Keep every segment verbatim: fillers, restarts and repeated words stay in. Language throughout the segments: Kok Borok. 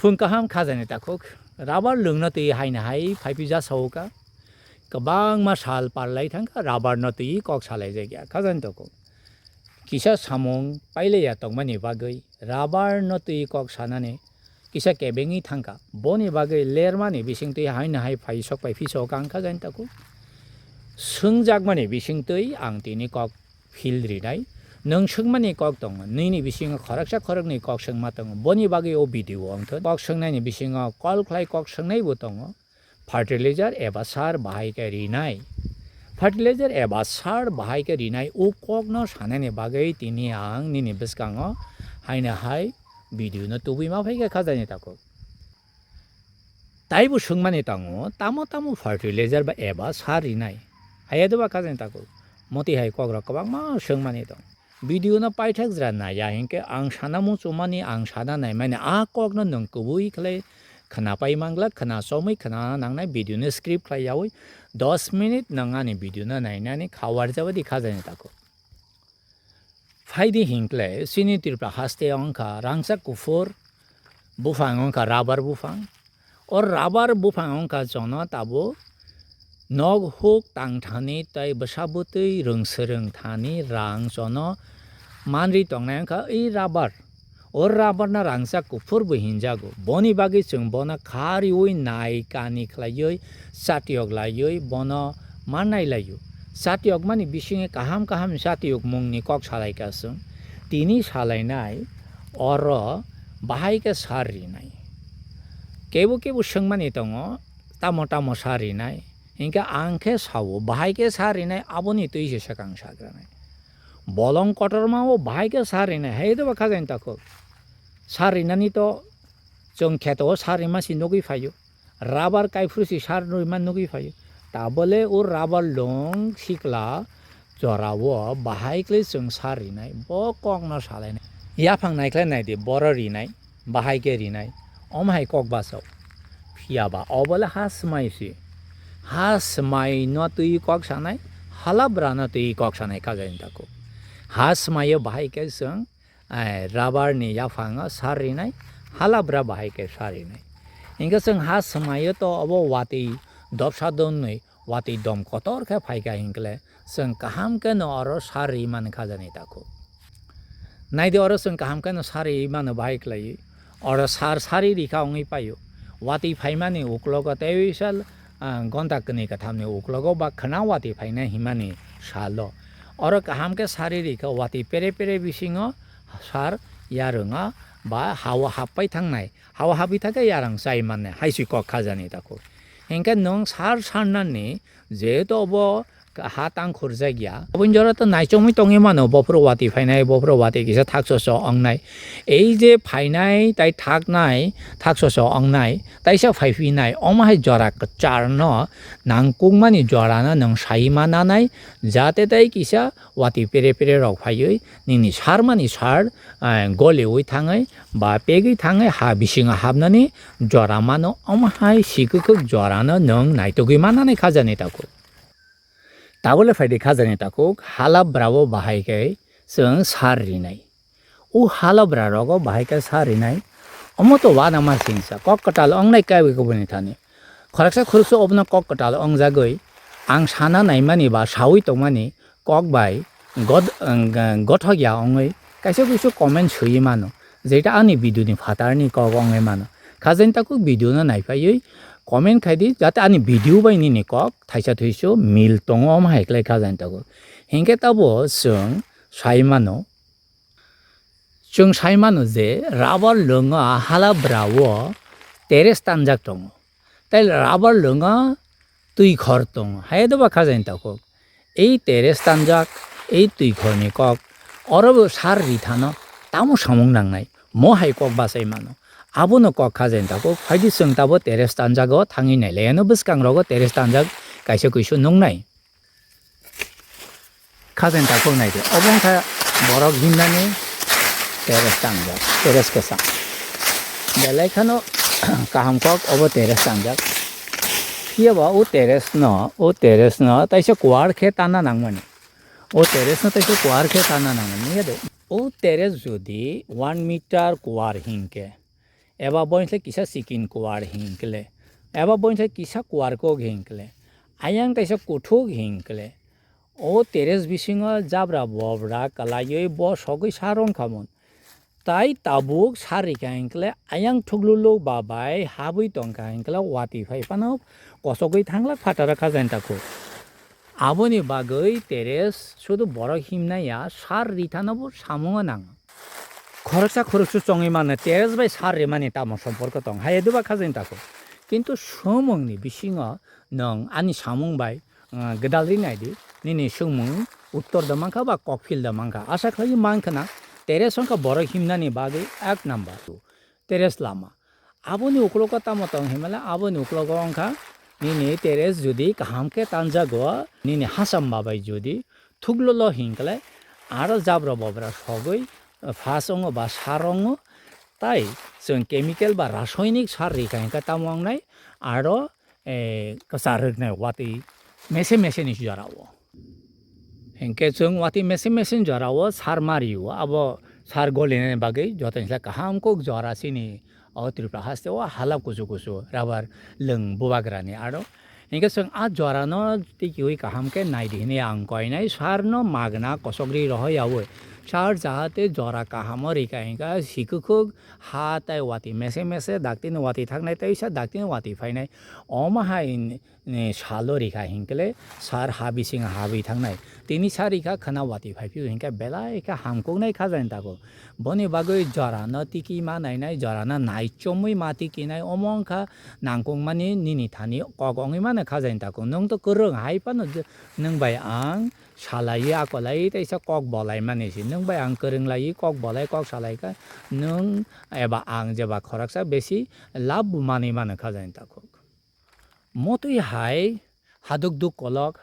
Phung kaham khajani takhuk, rubber lwngno twi haino hai phaiphija sao kha. Kwbangma sal parlai thangkha, rubber no twi kok salai jakya khajani takhuk. Kisa samung pailaiya tongmani bagwi rubber no twi kok sanani kisa kebengwi thangkha. Boni bagwi lermani bisingtwi haino hai phai sok pai phiso kang kha jani takhuk. Swngjakmani bisingtwi ang tini kok phil rinai. Nwng swngmani kok tongo, nini bisingo khoroksa khoroknwi kok swngma tongo. Boni bagwi o video wngthon. Kok swngnaini bisingo kol khlai kok swngnaibo tongo. Fertilizer eba sar bahai khe rinai. Fertilizer eba sar bahai khe rinai o kokno sanani bagwi tini ang nini bwskango haino hai video no tubui ma phai kha khajani takhuk. Taibo swngmani tongo, tamo tamo fertilizer ba eba sar rinai? Haiya doba khajani takhuk. Moti hai kokrok kwbangma swngmani tongo. Video no paithak jra naiya hinkhe ang sana muchumani, ang sana naimani a kokno nwng kubui khlai khna pai manglak, khna chomwi khna nangnai, video no skip khlai yaui dos minute nwng ani video no nainani khawarjabadi khajani takhuk. Phaidi hinkle chini Tripura haste wngkha rangchak kuphur buphang wngkha rubber buphang. O rubber buphang wngkha jono tabuk nok huk tangthani tei bwsa bwtwi rwngswrwng thani rang jono manri tongnai wngkha i rubber. O rubber no rangchak kuphur bo hinjago. Boni bagwi chwng bono kha riui nai kani khlaiwi chatiyok laiwi bono mannai laio. Chatiyokmani bisingo kaham kaham chatiyokmungni kok salaikha chwng. Tini salainai oro bahai khe sar rinai. Kebo kebo swngmani tongo, tamo tamo sar rinai. Hinkhe ang khe sao, bahai khe sar rinai, aboni twi se swkang sagranai. Bolong kotorma o bahai khe sar rinai, hai doba khajani takhuk. Sar rinani to chwng kheto o sar rima si nugwi phaio. Rubber kaiphuru si sar rima nugwi phaio. Tabole o rubber lwng sikla jorao bahai khlai chwng sar rinai, bo kokno salainai. Yaphang naikhlai naidi, boro rinai, bahai khe rinai. Omo hai kok bachao. Phiya ba obole ha swmai si. Ha swmai no twi kok sanai, halabra no twi kok sanai khajani takhuk. Ha swmai o bahai khe chwng ai, rubber ni yaphango sar rinai, halabra bahai khe sar rinai. Hinkhe chwng ha swmaio to obo watwi dopsa donwi, watwi dom kotor khe phaikha hinkhle, chwng kaham khe no oro sar ri mani khajani takhuk. Naidi oro chwng kaham khe no sar ri mano bahai khlaiwi, oro sar sari rikha wngwi paio. Watwi phaimani uklogo tei sal ah, gonta kwnwi kathamni uklogo ba khwna watwi phaina himani salo. Oro kaham khe sari rikha watwi pere pere bisingo sar yarwnga ba hao happai thangnai. Hao hapwi thakhe yarwng chai mannai, hai si kok khajani takhuk. Hinkhe nwng sar sarnani jehetu obo ha tang khurjak ya. Aboni jora to naichomwi tongwi mano, bophuru watwi phainai, bophuru watwi kisa thaksoso wngnai. Ei je phainai tai thaknai, thaksoso wngnai, taisa phaiphinai, omo hai jora kwcharno nangkukmani jorano nwng saiwi ma nanai, jate tai kisa watwi pere pere rok phaiwi nini sarmani sar, eh, goliwi thangwi ba pegwi thangwi ha bisingo hapnani jora mano, omo hai si kwkhwk jorano nwng naitugwi ma nanai khajani takhuk. Tabole phaidi khajani takhuk, halabra o bahai khe chwng sar rinai. O halabra rogo bahai khe sar rinai. Omo to uanama singsa, kok kwtal ongnai kaiwi kubuni thani. Khoroksa khoroksa obono kok kwtal ongjagwi ang sana naimani ba sawi tongmani kok bai god-, ang, gothok ya wngwi kaisa kuisu comment swiwi mano, jeita ani video ni phatarni kok wngwi mano. Khajani takhuk video no naiphaiwi comment khaidi, jate ani video bai nini kok thaisa thuisu mil tongo, omo hai khlai khajani takhuk. Hinkhe tabo chwng sai mano, chwng sai mano je rubber lwngo halabra o terrace tanjak tongo. Tei rubber lwngo twi khor tongo. Hai doba khajani takhuk. Ei terrace tanjak, ei twi khorni kok, oro bo sar rithano tamo samung nangnai? Mo hai kok bachai mano. Abono kok khajani takhuk. Phaidi chwng tabo terrace tanjago thangwi nailaiano, bwskang rogo terrace tanjak kaisa kuisu nungnai. Khajani takhuk naidi. Obo wngkha borok himnani terrace tangjak, terrace kwcham. Belai kheno kaham kok obo terrace tangjak. Phiya ba o terrace no, o terrace no taisa kuar khe tanna nangmani. O terrace no taisa kuar khe tanna nangmani, nukya de. O terrace jodi one meter kuar hinkhe, eba boinsa kisa sikin kuar hinkle, eba boinsa kisa kuar kok hinkle, ayang kaisa kuthuk hinkle, o terrace bisingo jabra bobra kalaiwi bo sogwi sa rwngkha mun. Tai tabuk sa rikha hinkle ayang thukluluk ba bai habwi tongkha hinkle watwi phai phano kosogwi thanglak phataro khajain takhuk. Aboni bagwi terrace sudu borok himnai ya, sar rithanobo samungo nango. Khoroksa khoroksa chongwi mano terrace bai sar rimani tamo somporko tong hai duba khajain takhuk. Kintu swngmungni bisingo nwng ani samung bai, ah, gwdal ri nai di, nini swngmung uttor da mankha ba kokphil da mankha. Asa khlai mankha na terrace wngkha borok himnani bagwi ek number. Terrace lama. Aboni uklogo tamo tong himale, aboni uklogo wngkha nini terrace jodi kaham khe tanjago, nini hacham babai jodi thuklolo hinkle aro jabra bobra sogwi, eh, phas wngo ba sar wngo, tai chwng chemical ba rasoinik sar rikha hinkhe tamo wngnai aro, eh, kwchar rwknai watwi mese mese ni jorao. Hinkhe chwng watwi mese mese ni jorao sar mario, abo sar golinani bagwi jotono se kaham kok jora chini o Tripura haste o hala kusu kusu rubber lwng bubagrani aro. Hinkhe chwng a jorano tikiwi kaham khe nai di hinwi ang koinai, sarno magna kosogri rohoi yaui. Sar jahate jora kahamo rika hinkha sikukhuk ha tai watwi mese mese daktino watwi thaknai, teisa daktino watwi phainai. Omo hai ni salo rikha hinkle sar ha bisingo habwi thangnai. Tini sar rikha khwna watwi phaiphio hinkhe belai khe hamkuknai khajaini takhuk. Boni bagwi jorano tiki ma nainai, jorano naichomwi ma tikinai, omo wngkha nangkukmani nini thani kok wngwi mano khajaini takhuk. Nwng to kwrwng hai phano je-, nwng bai ang salaiwi akolaiwi teisa kok bolaimani se. Nwng bai ang kwrwng laiwi kok bolai kok salaikha, nwng eba ang jeba khoroksa besi lab bo manwi mano khajaini takhuk. Motwi hai haduk duk kolok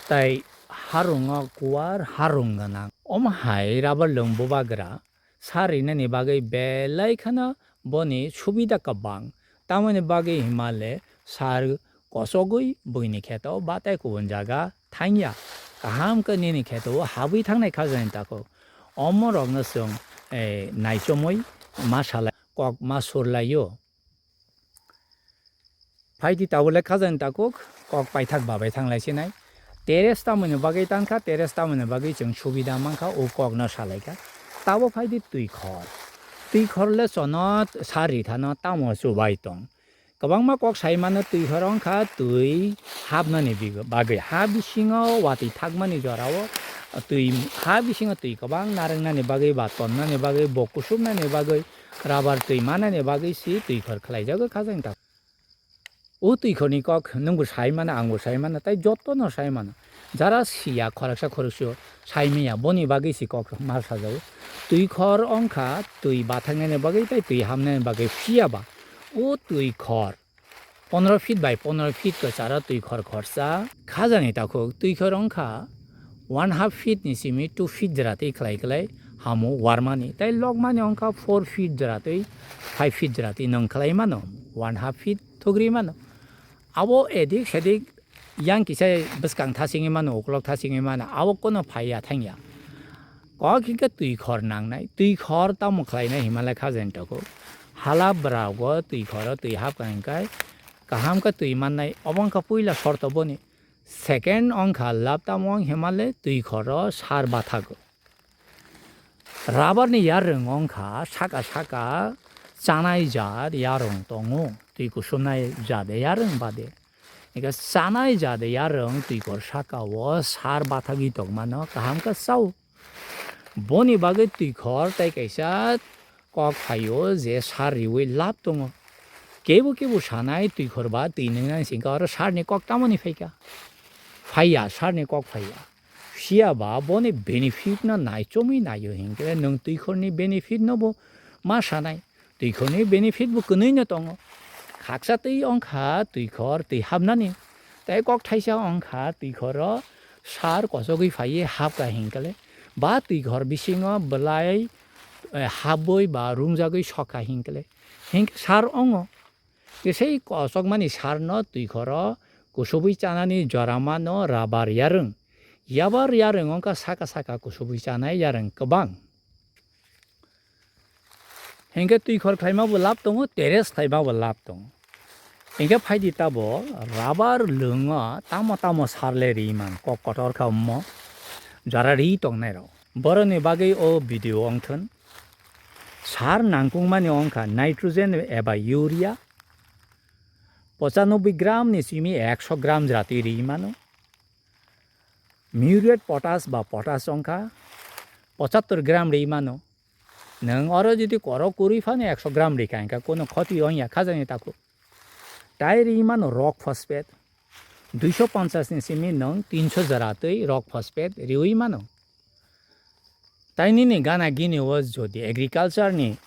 tai harungo kuar harung gwnang. Omo hai rubber lwng bubagra sar rinani bagwi belai kheno boni subida kwbang. Tamoni bagwi himale sar kosogwi buini kheto ba tai kubun jaga thangya. Kaham khe nini kheto habwi thangnai khajaini takhuk. Omo rokno chwng, eh, naichomwi ma salai kok ma surlaio. Phaidi tabule khajaini takhuk kok paithak babai thanglai sinai. Terrace tamoni bagwi tankha, terrace tamoni bagwi chwng subida mankha, o kokno salaikha. Tabo phaidi twi khor. Twi khor le chono sar rithano tamo chubai tong. Kwbangma kok sai mano twi khor wngkha twi hapnani big-, bagwi. Ha bisingo watwi thakmani jorao twi, ha bisingo twi kwbang narwknani bagwi ba tonnani bagwi bo kusubnani bagwi rubber twi manani bagwi si twi khor khlaijago khajaini takhuk. O twi khorni kok nwngbo sai mano, angbo sai mano, tai jotono sai mano. Jara siya khoroksa khoroksa sai manya, boni bagwi si kok ma sajago. Twi khor wngkha twi bathaknani bagwi tai twi hamnani bagwi, phiya ba o twi khor pondro feet bai pondro feet kwcharo twi khor khorsa. Khajaini takhuk twi khor wngkha one half feet ni simi two feet jora twi khlai khlai hamo warmani. Tai lokmani wngkha four feet jora twi five feet jora twi nwng khlai mano. One half feet thugri mano. Abo edik sedik yang kisa bwskang thasingwi mano, uklok thasingwi mano. Abo kono phaiya thangya. Kok hinkhe twi khor nangnai. Twi khor tamo khlainai himale khajaini takhuk. Hala bwrago twi khoro twi hapkha hinkhe kaham khe twi mannai. Obo wngkha puila shorto boni. Second wngkha lab tamo wng himale twi khoro sar bathago. Rubber ni yarwng wngkha saka saka chanai jat yarwng tongo. Twi kusubnai jat yarwng bade. Eka chanai jat yarwng twi khor saka o sar bathagwi tongmano kaham khe chao. Boni bagwi twi khor tai kaisa kok phaio je sar riwi lab tongo. Kebo kebo sanai twi khor ba twi nwngnani singkha oro sarni kok tamoni phaikha. Phaiya, sarni kok phaiya. Phiya ba boni benefit no naichomwi naio hinkhe nwng twi khorni benefit no bo ma sanai. Twi khorni benefit bo kwnwi no tongo. Khaksa twi wngkha twi khor twi hapnani. Tei kok thaisa wngkha twi khoro sar kosogwi phaiwi hapkha hinkhe le ba twi khor bisingo bwlai, eh, habwi ba rungjagwi sokha hinkhe le. Hinkhe sar wngo. Kisai kosokmani sarno twi khoro kusubwi chanani joramano rabar yarwng. Yabar yarwng wngkha saka saka kusubwi chanai yarwng kwbang. Hinkhe twi khor khlaima bo lab tongo, terrace khlaima bo lab tongo. Hinkhe phaidi tabo rubber lwngo tamo tamo sar le ri man kok kotor kha ummo. Jara ri tongnai rok. Boroni bagwi o video ongthon. Sar nangkukmani ongkha nitrogen eba urea. Pochanobbi gram ni simi ekso gram jora twi ri mano. Muriate potash ba potash ongkha pochattor gram ri mano. Nwng oro jodi korok kwrwi phano ekso gram rikha hinkha kono khoti wngya khajani takhuk. Tai ri mano rock phosphate. Duiso ponchas ni simi nwng tinso jora twi rock phosphate riwi mano. Tai nini gana gini o jodi agriculture ni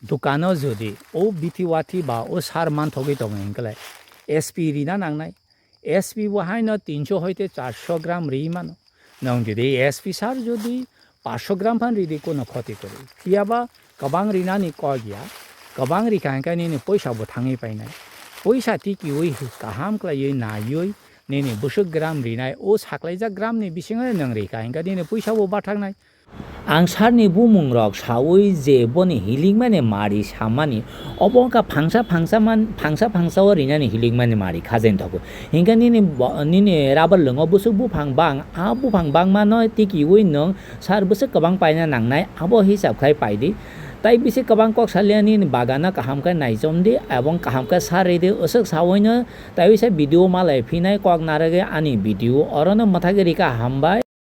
dukano jodi o bithi wathi ba o sar manthogwi tongo hinkhe S P rina nangnai. S P bo haino tinso hoite charso gram ri mano. Nwng jodi S P sar jodi paanso gram phan ridi kono khoti kwrwi. Phiyaba kwbang rinani kok ya. Kwbang rikha hinkhe nini poisa bo thangwi painai. Poisa tikiwi kaham khlaiwi naiwi nini bwswk gram rinai o saklaijak gram ni bisingo nwng rikha hinkhe nini poisa bo bathaknai. Ang sarni bumungrok saui je boni hilikmani mari samani, obo wngkha phangsa phangsa man, phangsa phangsa o rinani hilikmani mari khajaini thogo. Hinkhe nini bo-, nini rubber lwngo bwswk buphang bang, a buphang bangmano tikiui nwng sar bwswk kwbang paina nangnai, abo hisab khai paidi. Tai bisi kwbang kok salia nini bagano kaham khe naichomdi, ebong kaham khe sar ridi, aswk sauino tai uisa video malai phinai kok narwgwi ani video orono mwthagwi rikha hambai.